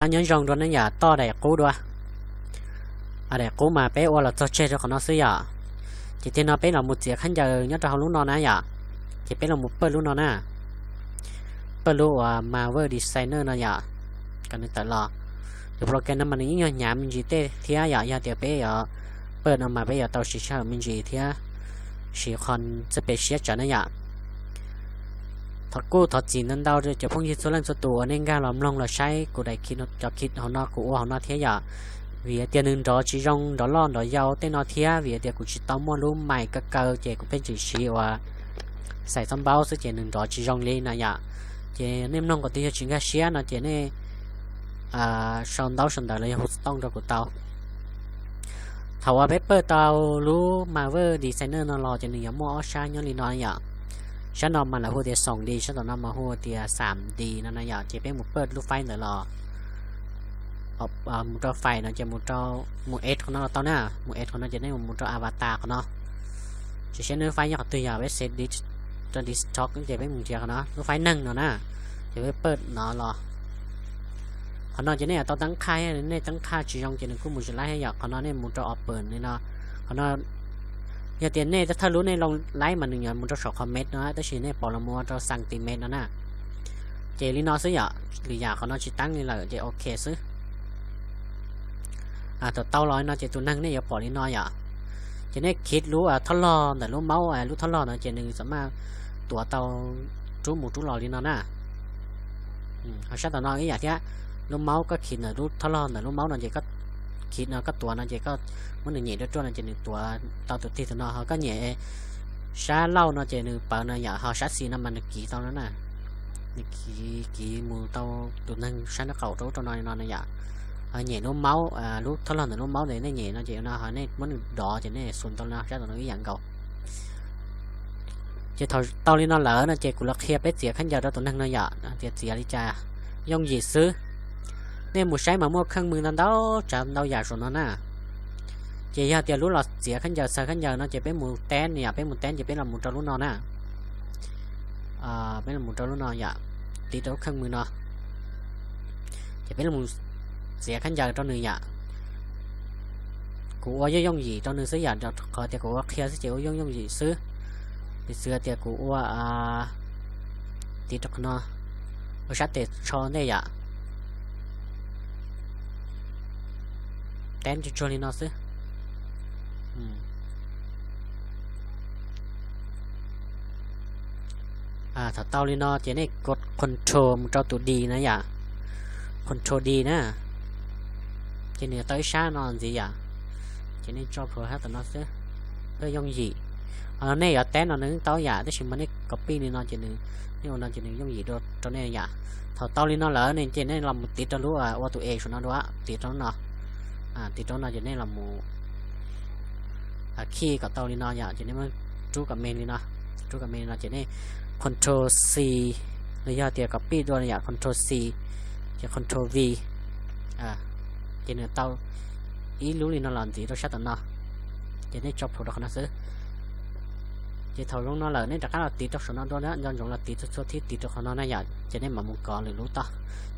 Nyob zoo dua ne yom, toj daim qub dua. Daim qub mas peb ua los txog tseg rau qhov no xwb yom. Ces tiag no peb los mus txiav khaub ncaws nyob rau hauv lub no na yom. Ces peb los mus pawj lub no na, pawj lub uas Marvel Designer no yom, kom nws tawm los. Tus program no mas nws yeej yog hnyav me ntsis tej thiab yom, yog tias peb yuav pawj no mas peb yuav tau siv sij hawm me ntsis thiab siv qhov txawj pes siab tsawv na yom. Thov kuj thov txim ntau ntau rau cov phooj ywg txhua leej txhua tus uas nej nkag los mloog los saib kuv daim cov clip hauv no kuv ua hauv no thiab yom. Vim tias nws nrov tsis zoo, nrov loj nrov yau tej no thiab vim tias kuv tsis tau muaj lub mic kaw kaw ces kuv pheej tseem siv uas xaim txoj npaub xwb ces nws nrov tsis zoo li no yom. Ces nej mloog kom twb yog tsis nkag siab no ces nej sau ntaub sau ntawv los yog hu xov tooj rau kuv tau. Thaum uas peb pawj tau lub Marvel Designer no los ces nws yuav muaj ob sab nyob li no yom. Sab no mas lawv hu tias xoom di, sab tom no mas hu tias xam di no na yom. Ces peb mus pawj lub faib ntawd los, mus rau faim no ces mus rau, mus add qhov no los tau na, mus add qhov no ces nej mus rau avatar qhov no. Tsis saib nej lub faib nyob qhov twg, yog peb xav rau desktop ces peb mus nrhiav qhov no lub faib neeg no na, ces peb pawj no los. Qhov no ces nej yuav tau teeb qhaj, nej teeb qhaj tsis zoo ces nws kuj mus tsis laib thiab yom. Qhov no nej mus rau option li no. Qhov no yog tias nej thawj lub nej loo laib mas nws yuav mus rau saum qhov mev no, tab sis nej pom los mus ua rau centimeter no na. Ces li no xwb yom, lwm yam qhov no tsis teeb li lawm ces ok xwb. Thaum tau los no ces tus neeg nej yuav pom li no yom. Ces nej khij lub thoj log ntawm lub maub, lub thoj log no ces nws xam maj tuav tau rub mus rub los li no na. Ho sab tom no ib yam thiab, lub maub koj khij ntawm lub thoj log ntawm lub maub no ces koj khij no koj tuav no ces koj muab nws nyem ruaj ruaj no ces nws tuav tau tus tig tus no, ho koj nyem sab laug no ces nws pawv no yom, ho sab xis no mas nws kiv tau no na. Nws kiv kiv mus tau tus neeg sab nraub qaum rau ub rau no no yom. Ho nyem lub maub, lub thoj log ntawm lub maub ntawd nej nyem no ces no ho nej muab nws dov ces nej xum tau no, sab tom no ib yam nkaus. Ces thaum tau li no lawm no ces kuv los qhia peb txiav khaub ncaws rau tus neeg no yom, tias txiav li cas yooj yim xwb. Nej mus saib mas muaj kheej mws ntau ntau tsav ntau yam saum no na. Ces yog tias lub los txiav khaub ncaws xaws khaub ncaws no ces peb mus teb yom, peb mus teb ces peb los mus rau lub no na. Peb los mus rau lub no yom, tiv rau lub kheej mws no. Ces peb los txiav khaub ncaws rau nws yom. Kuv ua yooj yooj yim rau nws xwb yom, rau qhov tias kuv ua qhia xwb ces ua yooj yooj yim xwb. Piv txwv tias kuv ua, tiv rau qhov no, ua sab tes tsho ntej yom. Teb tsuag tsuag li no xwb. Thaum tau li no ces nej kov control mus rau tus D na yom, control D na, ces nws yuav tau ib sab no ntxiv yom. Ces nej tso plhuav sab tom no xwb, thiaj yooj yim. Ho nej yuav teb no nws tau yam, tab sis mas nej copy li no ces nws, nej ua no ces nws yooj yim dua rau nej yom. Thaum tau li no lawm ne ces nej los mus tiv rau lub ua tus E saum no dua, tiv rau no, tiv rau no ces nej los mus khij kom tau li no yom, ces nej muab rub kom me li no, rub kom me li no ces nej control C, los yog tias copy dua yom, control C, ces control V, ces nws tau ib lub li no los ntxiv rau sab tom no, ces nej tso plhuav rau qhov no xwb. Ces thaum zoo no lawm nej rov qab los tiv rau saum no dua, nco ntsoov los tiv txhua txhua thib tiv rau qhov no na yom, ces nej mam mus kov lwm lub toj.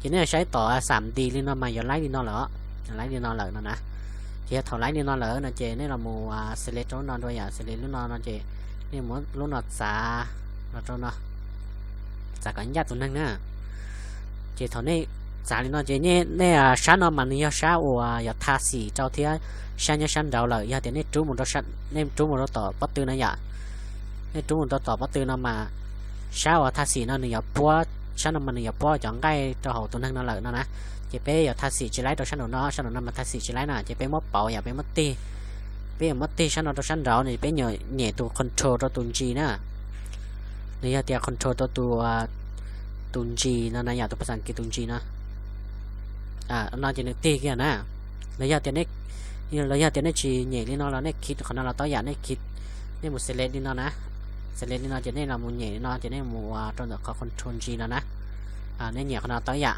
Ces nej saib tom xam D li no mas yuav laib li no lawm, laib li no lawm no na. Ces yog thaum laib li no lawm no ces nej los mus select rau lub no dua yom, select lub no no ces nej muab lub no txav los rau no, txav kom ncaj tus neeg na. Ces thaum nej txav li no ces nej sab no mas nws yog sab uas yog tha xim rau thiab sab nyob sab nraud lawm, yog tias nej rub mus rau, nej rub mus rau tom pob tw no yom, nej rub mus rau tom pob tw no mas sab uas tha xim no nws yuav puab, sab no mas nws yuav puab cov nqaij rau hauv tus neeg no lawm no na. Ces peb yuav tha xim tsis laib rau sab nraum no, sab nraum no mas tha xim tsis laib na, ces peb muab pauv yom, peb muab tig, peb yuav muab tig sab no rau sab nraud no, peb nyem tus control rau tus G na. Nws yog tias control rau tus, tus G no na yom, tus phas xas kiv tus G no. No ces nws tig kiag na. Los yog tias nej, los yog tias nej tsis nyem li no los nej khij qhov no los tau yam, nej khij, nej mus select li no na, select li no ces nej los mus nyem li no ces nej mus ua rau ntawm qhov control G no na. Nej nyem qhov no tau yam,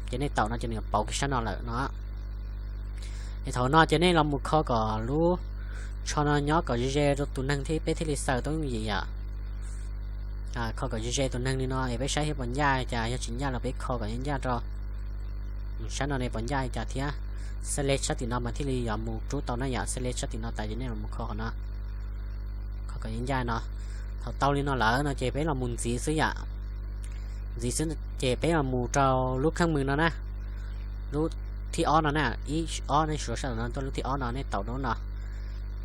ces nej taum no ces nws pauv kiag sab no lawm no. Es thaum no ces nej los mus kho kom lub tsho no nyob kom ze ze rau tus neeg thiab peb thiaj li xaws tau yooj yim yom. Kho kom ze ze tus neeg li no es peb saib thiab puas ncaj, cas yog tsis ncaj los peb kho kom ncaj rau. Sab no ne puas ncaj li cas thiab? Select sab tim no mas thiaj li yuav mus rub tau na yom. Select sab tim no tas ces nej los kho qhov no, kho kom ncaj no. Thaum tau li no lawm no ces peb los mus ntxiv xwb yom. Ntxiv xwb ces peb los mus rau lub kheej mws no na, lub thib ob no na, ib ob nej suav sab no tuaj lub thib ob no nej taus rau no.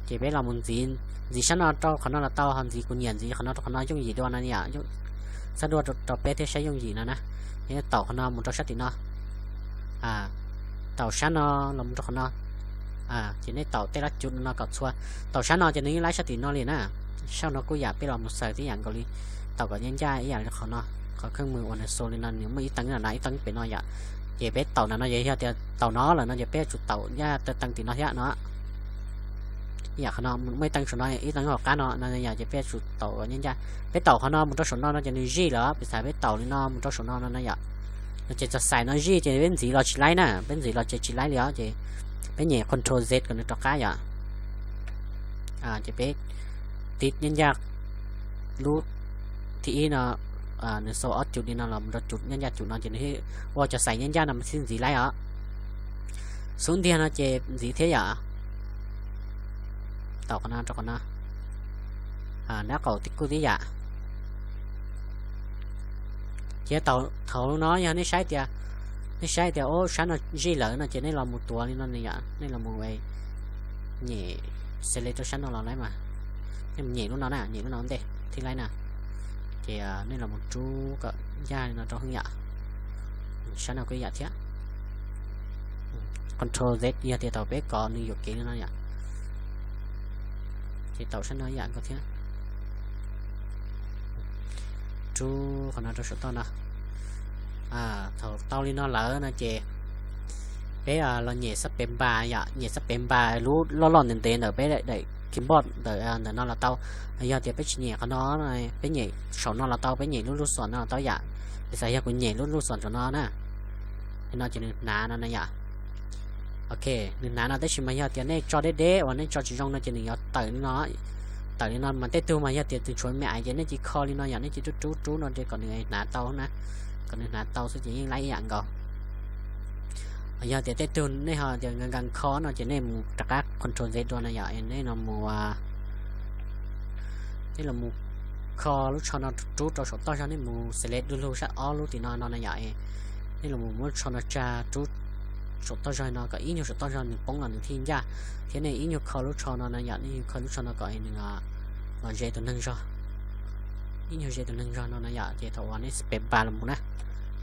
Ces peb los mus ntxiv, ntxiv sab no rau qhov no los tau, ho ntxiv kuv nyiam ntxiv qhov no rau qhov no yooj yim dua no yom, txhawb dua rau peb thiaj saib yooj yim no na. Ces nej taus qhov no mus rau sab tim no, taus sab no los mus rau qhov no, ces nej taus tej lab cuv no kom txhua. Taus sab no ces nws yeej laib sab tim no li na. Sab no kuj yam peb los mus xaws tib yam nkaus li, taus kom ncaj ncaj ib yam li qhov no. Qhov kheej mws uas nws xu li no nws muaj ib teev na, ib teev pem no yom. Ces peb taus ntawm no ces yog tias taus no lawm no ces peb yuav tsum taus ncaj teev tim no thiab no. Ib yam qhov no muaj ib teev saum no ib teev hauv qab no no yom, ces peb yuav tsum taus ncaj ncaj. Peb taus qhov no mus rau saum no no ces nws zij lawm, piv xam peb taus li no mus rau saum no no no yom. No ces txog xais no zij ces peb ntxiv los tsis laib na, peb ntxiv los ces tsis laib li os, ces peb nyem control Z kom nws rov qab yom. Ces peb tiv ncaj ncaj lub thib ib no, nws xu ob cum li no los mus rau cum ncaj ncaj cum no ces nws ua cov xais ncaj ncaj no mas thiaj ntxiv laib os. Xub ntiag no ces ntxiv thiab yom. Taus qhov no rau qhov no, nab qaum tib kuj tib yam. Ces thaum no yog nej saib tias, nej saib tias ub sab no zij lawm no ces nej los mus tuav li no yom, nej los mus nyem select rau sab no los laib mas. Nej mus nyem lub no na, nyem lub no ntej thiaj laib na. Ces nej los mus rub kom ncaj li no rau hwv yom. Sab no kuj yam thiab. Control Z yog tias thaum peb kov nws yuam kev li no yom. Ces taus sab no yam nkaus thiab. Rub qhov no rau saum toj no. Thaum tau li no lawm no ces peb los nyem space bar yom, nyem space bar lub loj loj ntev ntev ntawm peb daim keyboard ntawm ntawm no los tau. Yog tias peb tsis nyem qhov no, peb nyem saum no los tau, peb nyem lub lub xom no los tau yom. Piv xam yog kuv nyem lub lub xom saum no na, no ces nws hnav no na yom. Ok, nws hnav no tab sis mas yog tias nej tso deb deb uas nej tso tsis zoo no ces nws yuav tawm li no. Tawm li no mas tej tug mas yog tias tseem tshuav me aiv ces nej cia li kho li no yom, nej cia li rub rub rub no ces kom nws hnav tau na. Kom nws hnav tau xwb ces yeej laib ib yam nkaus. Yog tias tej tug nej ho tias nkees nkees kho no ces nej mus rov qab control Z dua no yom, nej no mus, nej los mus kho lub tsho no rub rau saum toj zog, nej mus select du lug sab ob lub tim no no na yom. Nej los mus muab lub tsho no tsa rub saum toj zog no kom ib nyuag saum toj zog nws poob los nws thiaj ncaj, thiab nej ib nyuag kho lub tsho no na yom, nej kho lub tsho no kom nws los ze tus neeg zog, ib nyuag ze tus neeg zog no na yom. Ces thaum uas nej space bar los mus na,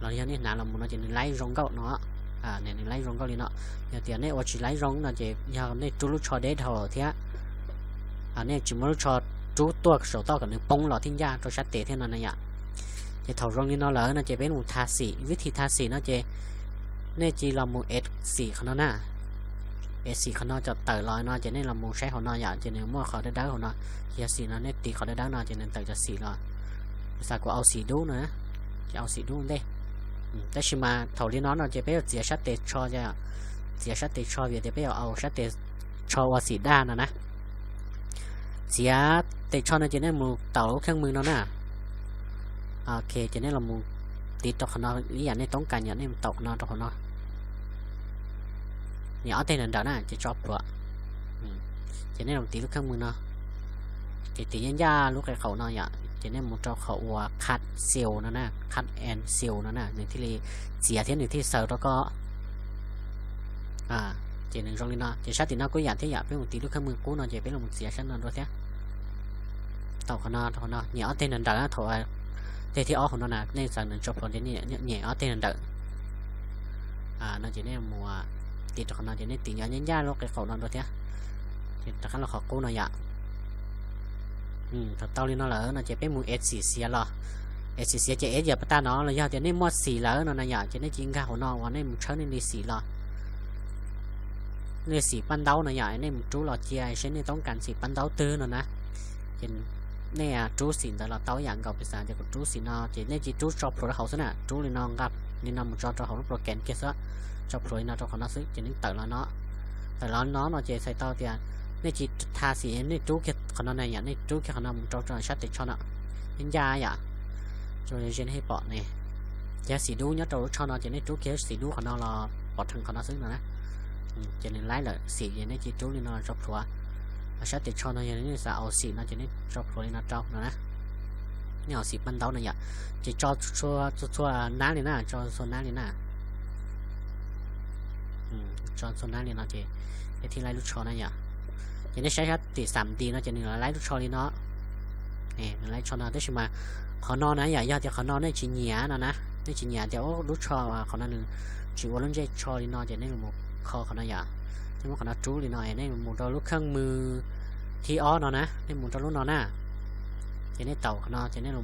los yog nej hnav los mus no ces nws laib zoo nkauj no. Nws laib zoo nkauj li no. Yog tias nej ua tsis laib zoo no ces yog nej rub lub tsho deb dhau lawm thiab, nej tsis muab lub tsho rub tuaj saum toj kom nws poob los thiaj ncaj rau sab tes thiab no na yom. Ces thaum zoo li no lawm no ces peb mus tha xim, vib thim tha xim no ces nej cia li los mus ev xim qhov no na. Ev xim qhov no kom tawm los no ces nej los mus saib hauv no yom, ces nws muaj qhov dawb dawb hauv no. Ces yog xim no nej tiv qhov dawb dawb no ces nws tawm cov xim los. Piv xam kuv au xim dub no, ces au xim dub ntej. Tab sis mas thaum li no no ces peb yuav txiav sab tes tsho, txiav sab tes tsho vim tias peb yuav au sab tes tsho ua xim daj no na. Txiav tes tsho no ces nej mus taus lub kheej mws no na. Ok, ces nej los mus tiv rau qhov no ib yam nej toob kas yom, nej mus taus qhov no rau qhov no. Nias ob teg nrawm nrawm na ces tso plhuav. Ces nej los tiv lub kheej mws no, ces tiv ncaj ncaj lub qe qaum no yom, ces nej mus rau qhov uas cut seal no na, cut and seal no na, nws thiaj li txiav thiab nws thiaj li xaws rau koj. Ces nws zoo li no, ces sab tim no kuj yam thiab yom, peb mus tiv lub kheej mws qub no ces peb los mus txiav sab no dua thiab. Taus qhov no rau qhov no, nias ob teg nrawm nrawm thaum teg thib ob hauv no na, nej xaws nws tso plhuav ces nyem ob teg nrawm nrawm. No ces nej mus tiv rau qhov no ces nej tiv nyob ncaj ncaj lub qe qaum no dua thiab. Ces rov qab los qhov qub no yom. Thaum tau li no lawm no ces peb mus ev xim xiav los. Ev xim xiav ces ev yam pas tag no los yog tias nej muaj xim lawm no na yom, ces nej cia li nkag hauv no uas nej mus tshawb nej li xim los. Nej xim paj ntaub no yom, nej mus rub los cia seb nej toob kas xim paj ntaub twg no na. Ces nej rub xim ntawd los tau ib yam nkaus, piv xam tias kuv rub xim no ces nej cia li rub tso plhuav rau hauv xwb na, rub li no nqa li no mus tso rau hauv lub program kiag xwb, tso plhuav li no rau qhov no xwb ces nws tawm los no. Tawm los no no ces txhais tau tias nej cia li tha xim, nej rub kiag qhov no na yom, nej rub kiag qhov no mus rau sab tes tsho no, ncaj ncaj yom. Zoo li nej pom ne, ces xim dub nyob rau lub tsho no ces nej rub kiag xim dub qhov no los pov rhees qhov no xwb no na. Ces nws laib lawm xim ces nej cia rub li no tso plhuav. Sab tes tsho no yog nej xav aus xim no ces nej tso plhuav li no rau no na. Nej aus xim paj ntaub no yom. Ces tso txhua txhua nab li na, tso txhua nab li na. Tso txhua nab li no ces nej thiaj laib lub tsho na yom. Ces nej saib sab tim xam nti no ces nws laib lub tsho li no. Nws laib tsho no tab sis mas qhov no na yom, yog tias qhov no nej tsis nyiam no na, nej tsis nyiam tias lub tsho qhov no nws tsis ua lub ntsej tsho li no ces nej los kho qhov no yom. Nej muab qhov no rub li no es nej mus rau lub kheej mws thib ob no na, nej mus rau lub no na. Ces nej taus qhov no ces nej los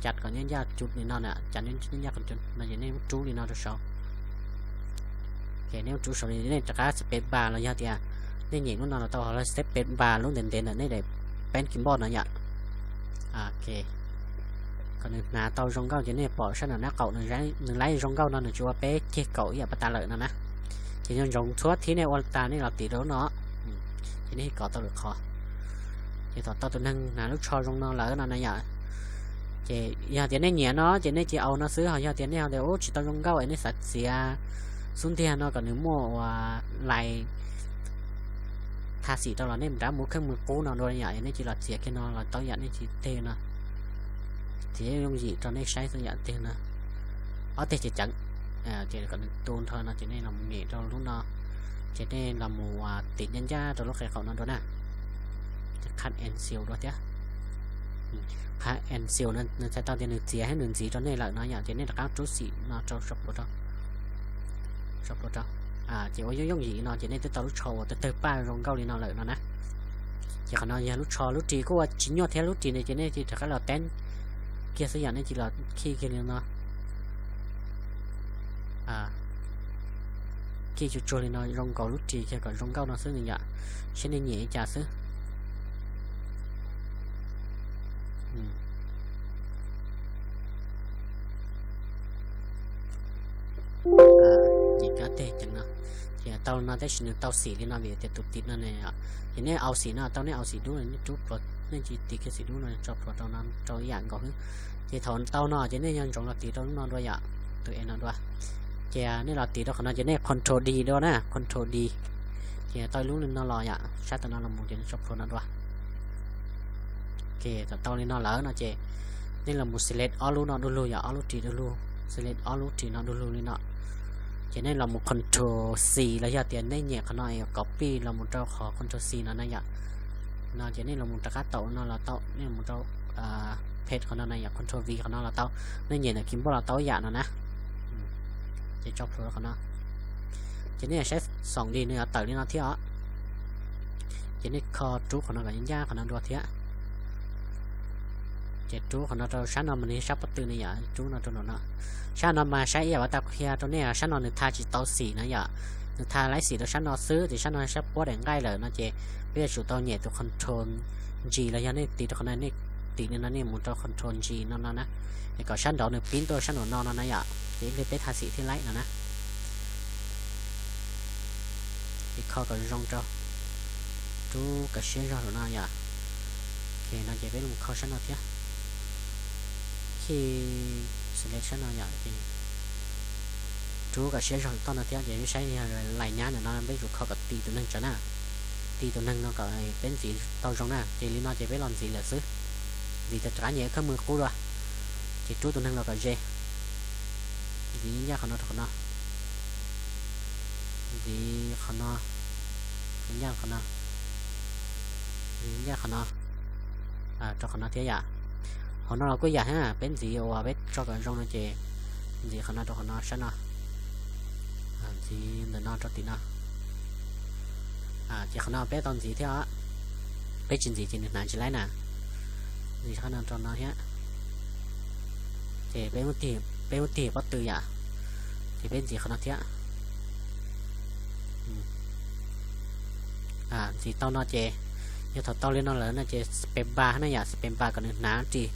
cas kom nyob ncaj cub li no na, cas nyob ncaj qhov cub no ces nej muab rub li no rau saud. Ces nej muab rub saud li nej rov qab space bar los yog tias nej nyem lub no los tau, los space bar lub ntev ntev ntawm nej daim peb kis npoj no yom. Kom nws hnav tau zoo nkauj ces nej pom sab nram nab qaum nws laib zoo nkauj no nws tsis ua peb ceg kaum ib yam pas tas lawm no na. Ces nco ntsoov txhua thib nej ua tas nej los tiv rau lub no, ces nej thiaj kov tau lwm qhov. Ces thaum tau tus neeg hnav lub tsho zoo no lawm no na yom, ces yog tias nej nyiam no ces nej cia au no xwb, ho yog tias nej ho tias ub tsis tau zoo nkauj es nej xav txiav xub ntiag no kom nws muaj ua lais tha xim rau los nej rov mus kheej mus qub no dua yom, nej cia los txiav kiag no los tau yam nej tsis teg no. Txiav yooj yim rau nej saib xwb yam teg no. Ob teg ceev ceev, ces kom nws tu nrho no ces nej los nyem rau lub no, ces nej los mus ua tim ncaj ncaj rau lub qe qaum no dua na. Qha en xi dua thiab. Qha en xi nws txhais tau tias nws txiav thiab nws ntxiv rau nej lawm no yom, ces nej rov qab rub xim no rau, rau, rau, ces ua yooj yooj yim no ces nej twb tau lub tsho uas tawg tawg paj zoo nkauj li no lawm no na. Ces qhov no yog lub tsho, lub ris kuj ua tsis nyuaj thiab, lub ris no ces nej cia rov qab los teb kiag xwb yom, nej cia los khij kiag li no. Khij tsuag tsuag li no zoo nkaus lub ris kiag kom zoo nkauj no xwb yom, saib nej nyiam li cas xwb. Nyem cov teg ceev no, ces tau no tab sis nws tau xim li no vim tias tus tim no ne, ces nej au xim no tau, nej au xim dub, nej rub plhuav, nej cia tiv kiag xim dub no tso plhuav rau no rau ib yam nkaus xwb. Ces thaum tau no ces nej nco ntsoov los tiv rau lub no dua yom, tus e no dua. Ces nej los tiv rau qhov no ces nej control D dua na, control D. Ces tau ib lub li no los yom, sab tom no los mus ces nej tso plhuav no dua. Ces thaum tau li no lawm no ces nej los mus select ob lub no du lug yom, ob lub ris du lug, select ob lub ris no du lug li no. Ces nej los mus control C los yog tias nej nyem qhov no es copy los mus rau qhov control C no na yom. No ces nej los mus rov qab tau no los tau, nej los mus rau paste qhov no na yom, control V qhov no los tau, nej nyem ntawm kis npauj los tau ib yam no na. Ces tso plhuav qhov no. Ces nej saib xoom li nws yuav tawm li no thiab os. Ces nej kho rub qhov no kom ncaj qhov no dua thiab. Ces rub qhov no rau sab no mas nws yog sab pob tw ne yom, rub no rau no. Sab no mas saib ib yam uas tau qhia rau nej, sab no nws tha tsis tau xim na yom, nws tha laib xim rau sab no xwb, ces sab no sab puab daim nqaij lawm no ces peb yuav tsum tau nyem tus control G los yog nej tiv rau qhov no, nej tiv li no nej mus rau control G no no na, es kom sab nraud nws pib tuaj sab nraum no no na yom, ces ib pliag peb tha xim thiaj laib no na. Ces kho kom zoo rau, rub kom siab zog rau no yom. Ces no ces peb los kho sab no thiab. Khij select sab no yom, ces rub kom siab zog toj no thiab, ces peb saib yog lais nyab ntawm no peb yuav kho kom ti tus neeg tsawv na. Ti tus neeg no kom peb ntxiv tau zoo na, ces li no ces peb los ntxiv lawm xwb. Ntxiv tas rov qab nyem khab mws qub dua, ces rub tus neeg los kom ze. Ntxiv ncaj qhov no rau qhov no. Ntxiv qhov no, ncaj qhov no, ntxiv ncaj qhov no, rau qhov no thiab yom. Hauv no los kuj yam thiab, peb ntxiv uas peb tso kom zoo no ces ntxiv qhov no rau qhov no sab no, ntxiv ntawm no rau tim no. Ces qhov no peb tau ntxiv thiab os. Peb tsis ntxiv ces nws hnav tsis laib na. Ntxiv qhov no rau no thiab. Ces peb muab tig pob tw yom, ces peb ntxiv qhov no thiab. Ntxiv tau no ces, yog thaum tau li no lawm no ces space bar na yom, space bar kom nws hnav ris.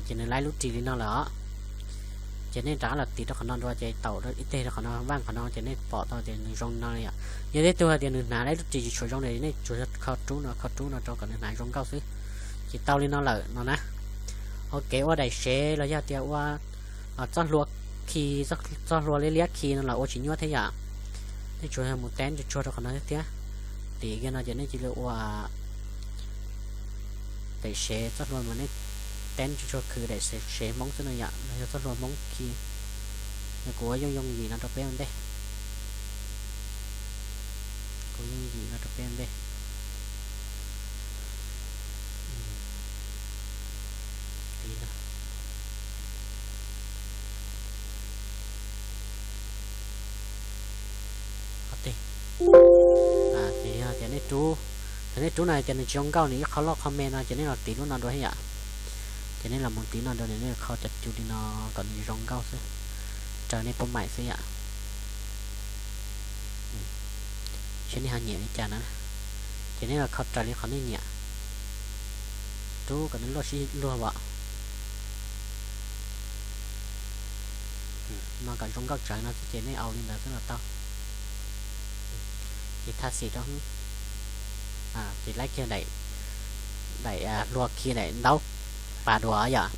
Ces nws laib lub ris li no lawm os. Ces nej rov qab los tiv rau qhov no dua ces taum ib teg rau qhov no, vaj qhov no ces nej pom tau tias nws zoo li no yom. Yog tej tug hais tias nws hnav laib lub ris tsis tshua zoo li, nej tsuas yog kho rub no, kho rub no rau kom nws hnav zoo nkauj xwb. Ces tau li no lawm no na. Ua kev ua daim sev los yog tias ua txoj hlua khi, txoj hlua liab liab khi no los ua tsis nyuaj thiab yom. Nej tsuas yog mus teb tsuag tsuag rau qhov no thiab. Tim kiag no ces nej cia li ua daim sev, txoj hlua mas nej teb tsuag tsuag khwv daim sev Hmoob xwb no yom, los yog txoj hlua Hmoob khi. Kuv ua yooj yooj yim no rau peb ua ntej. Kuv yooj yim no rau peb ua ntej. Ces yog tias nej rub, thaum nej rub no ces nws tsis zoo nkauj, nws ib qho loj qho me no ces nej los tiv lub no dua thiab yom. Ces nej los mus tiv no dua, nej khau cov cus li no kom nws zoo nkauj xwb, raws nej pub maim xwb yom. Seb nej ho nyiam li cas na. Ces nej los khau raws li qhov nej nyiam, rub kom nws luaj sib luag vam no kom zoo nkauj tsawv no xwb ces nej au li ntawd xwb los tau. Ces thaj xim rau, ces laib kiag daim, daim hlua khi daim ntaub pas dua yom.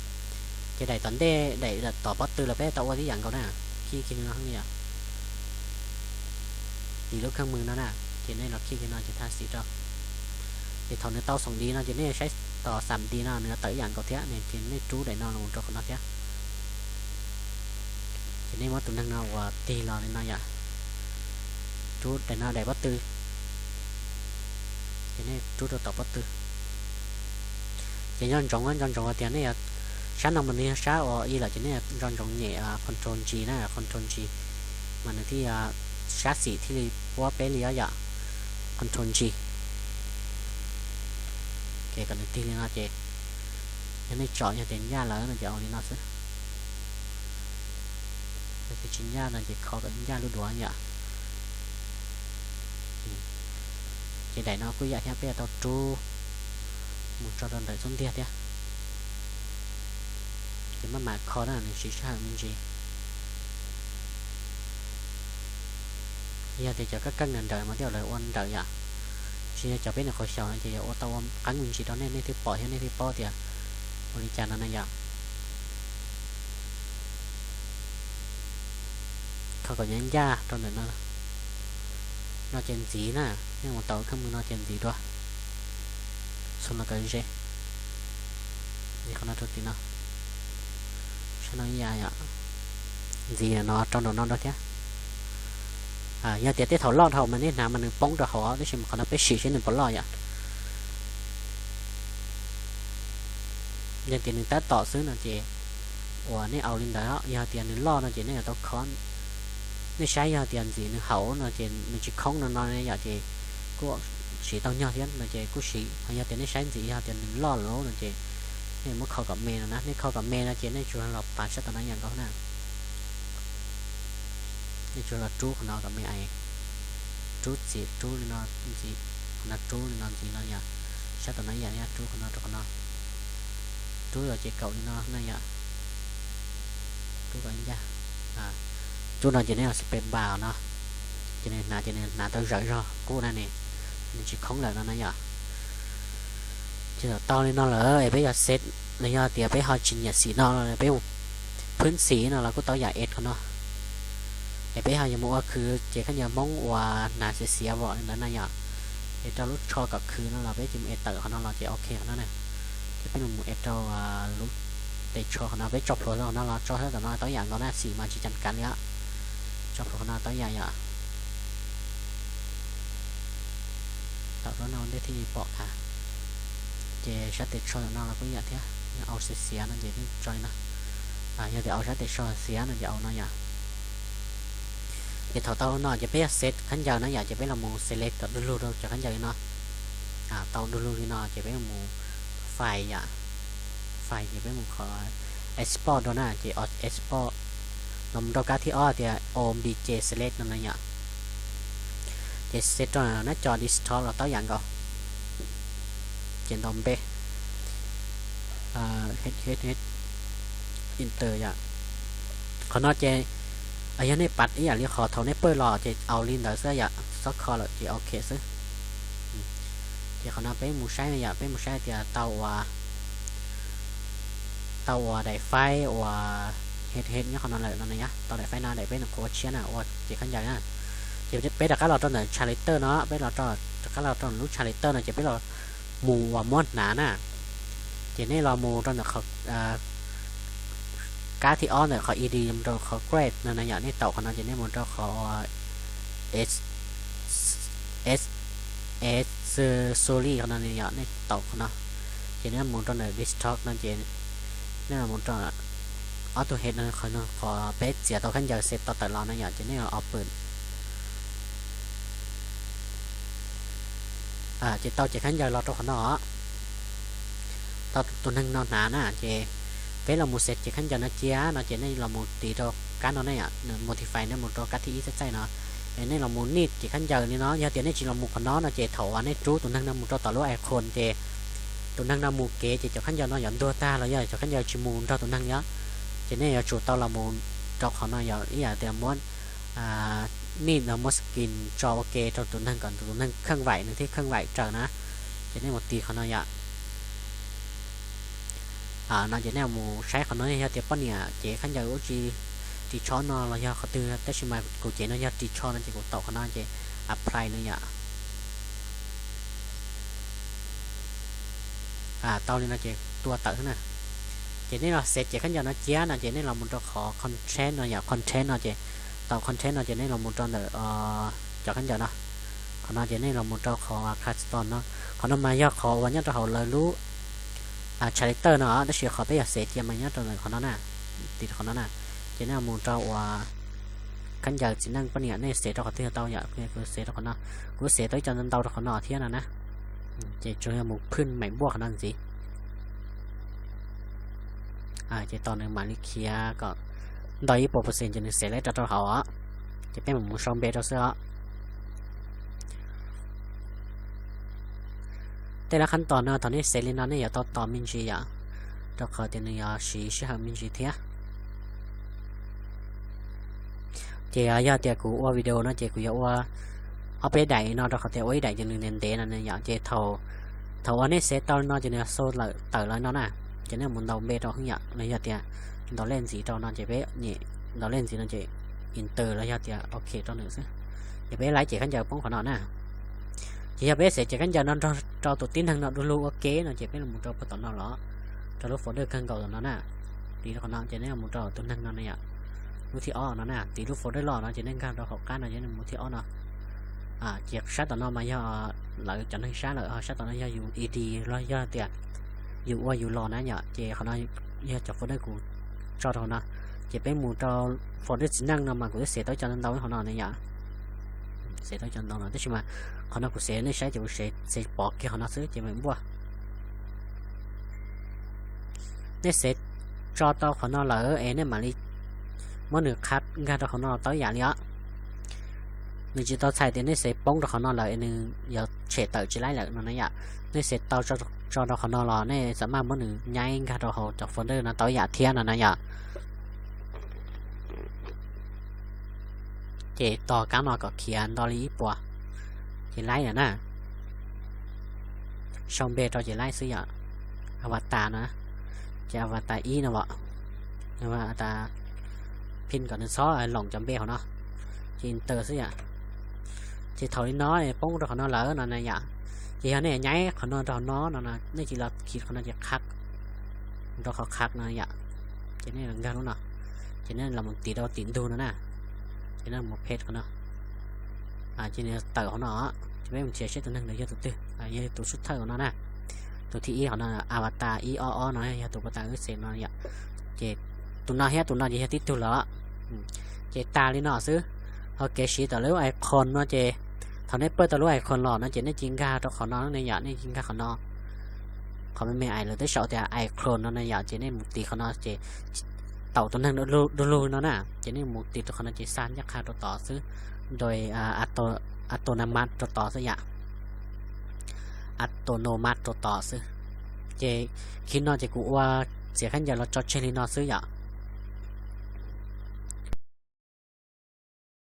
Ces daim tom ntej, daim tom pob tw los peb tau ua tib yam nkaus na, khi khi no yom. Tiv lub kheej mws no na, ces nej los khi khi no ces thaj xim rau. Ces thaum nws tau xoom di no ces nej saib tos xam di no nws tawm ib yam nkaus thiab ne, ces nej rub daim no los rau qhov no thiab. Ces nej muab tus neeg no uas tig los li no yom, rub daim no daim pob tw, ces nej rub rau tom pob tw. Ces nco ntsoov, nco ntsoov tias nej, sab no mas nws yog sab uas i lawm ces nej nco ntsoov nyem control G na, control G mas nws thiaj, sab xim thiaj li puab peb li yom, control G. Ces kom nws tig li no ces yog nej tsom yog tias ncaj lawm no ces ua li no xwb. Yog tias tsis ncaj no ces khau kom ncaj lub duav yom. Ces daim no kuj yam thiab, peb yuav tau rub mus tso rau ntawm xub ntiag thiab. Ces maj mam kho na, nws siv sij hawm me ntsis. Yog tias cov kab keej ntawm mas tej zaum lawv ua ntawm yom, tsis yog cov peb nyuam qhuav xyaum no ces yuav ua tau ua qeeb me ntsis rau nej, nej thiaj pom thiab nej thiaj paub tias ua li cas no na yom. Kho kom ncaj ncaj rau ntawm no. No ces ntxiv na, nej mus tau kheej mws no ces ntxiv dua, xu no kom ze. Ntxiv qhov no rau tim no, sab no ib yam yom. Ntxiv no rau nraum no dua thiab. Yog tias tej thaum loj dhau mas nej hnav mas nws poob rau hauv, tab sis mas qhov no peb sim seb nws puas loj yom. Yog tias nws tab tom xwb no ces uas nej au li ntawd, yog tias nws loj no ces nej yuav tau kho. Nej saib yog tias ntxim nws haum no ces nws tsis khoob no no yom, ces kuj siv tau nyog thiab no ces kuj siv. Yog tias nej saib ntxim yog tias nws loj lawm no ces nej muab kho kom me no na. Nej kho kom me no ces nej tsuas los pas sab tom no ib yam nkaus na. Nej tsuas los rub qhov no kom me, rub txiv, rub li no ntxiv, qhov no rub li no ntxiv no yom. Sab tom no ib yam, rub qhov no rau qhov no, rub los ces kaum li no na yom. Rub kom ncaj. Rub no ces nej los space bar no, ces nws hnav, ces nws hnav tau zawm zog qub na ne, nws tsis khoob lawm no na yom. Ces thaum tau li no lawm es peb yuav set, los yog tias peb ho tsis nyiam xim no, peb mus phwb xim no los kuj tau yam, add qhov no. Es peb ho yuav mus ua khwv ces khaub ncaws Hmoob uas hnav xiav xiav vom li ntawd na yom. Es rau lub tsho kom khwv no los peb cia mus add tawm qhov no los ces ok qhov no na. Ces peb los mus add rau lub tes tsho qhov no, peb tso plhuav qhov no los tso sab tom no tau yam nkaus na, xim mas tsis cas kav li. Tso plhuav qhov no tau yam yom. Tawm rau no ua ntej thiaj li pom qab. Ces sab tes tsho no los kuj yam thiab, yog au xiav xiav no ces tso li no. Yog tias au sab tes tsho xiav no ces au no yom. Ces thaum tau no ces peb yog set khaub ncaws na yom, ces peb los mus select kom du lug rau cov khaub ncaws li no. Tau du lug li no ces peb mus file yom. File ces peb mus qhov export dua na, ces export los mus rau kab thib ob tias O B J select no na yom. Ces set rau nab co desktop los tau yam nkaus. Ces ntaus npe, enter yom. Qhov no ces yog nej pav ib yam li qhov thaum nej pawj los ces au li ntawd xwb yom, xob kho lawm ces ok xwb. Ces qhov no peb mus saib yom, peb mus saib tias tau ua, tau ua daim file uas Head, head nyob qhov no lawm no na yom, tau daim file no daim peb nyuam qhuav ua tshiab na, ua ces khaub ncaws na. Ces peb rov qab los rau ntawm translator no, peb los rau, rov qab los rau lub translator no ces peb los mus uas muab hnav na. Ces nej los mus rau ntawm qhov kab thib ob ntawm qhov ed, mus rau qhov create no na yom, nej taum qhov no ces nej mus rau qhov accessory qhov no yom, nej taum qhov no. Ces nej mus rau ntawm desktop no ces nej los mus rau ob tug head no, qhov peb txiav tau khaub ncaws xav tau tawm los no yom, ces nej los open. Ces tau ces khaub ncaws los rau qhov no, tau tus neeg no hnav na. Ces peb los mus xav ces khaub ncaws no cia no ces nej los mus tiv rau kab no ne yom, modify, nej mus rau kab thib ib txaij txaij no. Es nej los mus nim ces khaub ncaws li no, yog tias nej tsis los mus qhov no no ces thaum uas nej rub tus neeg no mus rau tom lub icon ces tus neeg no mus kev ces cov khaub ncaws no yuav ntuag tag los yog cov khaub ncaws tsis mus nrog tus neeg li. Ces nej yuav tsum tau los mus rau qhov no yom, ib yam tias muab nim no muab skin tso ua ke rau tus neeg kom tus neeg kheej vaim nws thiaj kheej vaim raws na. Ces nej mus tiv qhov no yom. No ces nej mus saib qhov no yog tias poj niam ces khaub ncaws ua tsis, ris tsho no los yog qhov twg, tab sis mas kuv ces no yog ris tsho no ces kuv taum qhov no ces apply no yom. Tau li no ces tua tawm na. Ces nej los xav ces khaub ncaws no cia no ces nej los mus rau qhov content no yom, content no ces taum content no ces nej los mus rau ntawm cov khaub ncaws no. Qhov no ces nej los mus rau qhov custom no. Qhov no mas yog qhov uas nyob rau hauv lawv lub translator no, tab sis qhov peb yog xav cia mas nyob rau ntawm qhov no na, tiv rau qhov no na. Ces nej mus rau uas khaub ncaws txiv neej poj niam, nej xav rau qhov twg tau yom, kuv xav rau qhov no, kuv xav tau ib co ntau ntau rau qhov no thiab no na. Ces tsuas yog mus phwj meem npuaj qhov no ntxiv. Ces tos nws mam li khiav kom ntau ib puas percent ces nws xav lawv rau rau hauv os. Ces peb mam mus sau npe rau xwb os. Tej lab qhab tos no thaum nej xav li no nej yuav tau tos me ntsis yom, rau qhov tias nws yuav siv sij hawm me ntsis thiab. Ces yog tias kuv ua video no ces kuv yuav ua ob peb daim no rau qhov tias ua ib daim ces nws ntev ntev no yom. Ces thaum uas nej xav tau li no ces nws xu lawm tawm los no na, ces nej mus ntaus npe rau xwb yom, los yog tias ntaus lej ntxiv rau no ces peb nyem ntaus lej ntxiv no ces enter los yog tias ok rau nws xwb. Ces peb laib ces khaub ncaws poob qhov no na. Ces yog peb xav ces khaub ncaws no nrog rau tus tib neeg no du lug ua ke no ces peb los mus rau puag tom no los, rau lub folder kawg nkaus tom no na. Tiv rau qhov no ces nej mus rau tus neeg no na yom, lub thib ob no na, tiv lub folder loj no ces nej nkag rau hauv qab no ces nej mus thib ob no. Ces sab tom no mas yog lawv cov neeg sab lawm, sab tom no yog yus ed los yog tias yus ua yus los na yom. Ces qhov no yog cov folder kuv tso rau hauv no. Ces peb mus rau folder txiv neej no mas kuv twb xav tau cov ntau ntau hauv no ne yom. Xav tau cov ntau no tab sis mas qhov no kuv xav nej saib ces kuv xav pov kiag qhov no xwb ces meem npuaj. Nej xav tso tau qhov no lawm es nej mam li muab nws qhab nkag rau qhov no tau ib yam li os. Nws tsis tau txhais tias nej xav poob rau qhov no lawm es nws yuav tshem tawm tsis laib lawm no na yom. Nej xav tau tso rau qhov no los nej xam maj muab nws nyaib nkag rau hauv cov folder no tau ib yam thiab no na yom. Ces tos kab no kom khiav nto li ib puas, ces laib lawm na. Sau npe rau ces laib xwb yom. Avatar no, ces avatar ib no as, avatar pin kom nws txhob loom cov npe hauv no, ces enter xwb yom. Ces thaum li no poob rau qhov no lawm no na yom. Ces yog nej nyaib qhov no rau hauv no no, nej cia li los khi qhov no ces qhab, rau qhov qhab no yom. Ces nej nkag lub no, ces nej los mus tiv rau tim ntug no na, ces nej mus paste qhov no. Ces nws tawm hauv no, ces peb mus nrhiav seb tus neeg ntawd yog tus twg, yog tus sub thawj hauv no na. Tus thib ib hauv no, avatar ib ob ob no yog tus pov tas wb xev no yom. Ces tus no thiab tus no ces yog tib tug lawm. Ces tas li no xwb. Ho kev siv tom lub icon no ces thaum nej pawj tau lub icon los no ces nej cia li nkag rau qhov no ne yom, nej cia li nkag qhov no. Qhov me me ais lawv twb sau tias icon no ne yom, ces nej mus tiv qhov no ces taum tus neeg du lug no na, ces nej mus tiv rau qhov no ces xa ncaj qha rau tod xwb, rau autonomous rau tod xwb yom. Autonomous rau tod xwb. Ces khi no ces kuv ua txiav khaub ncaws los tso tseg li no xwb yom.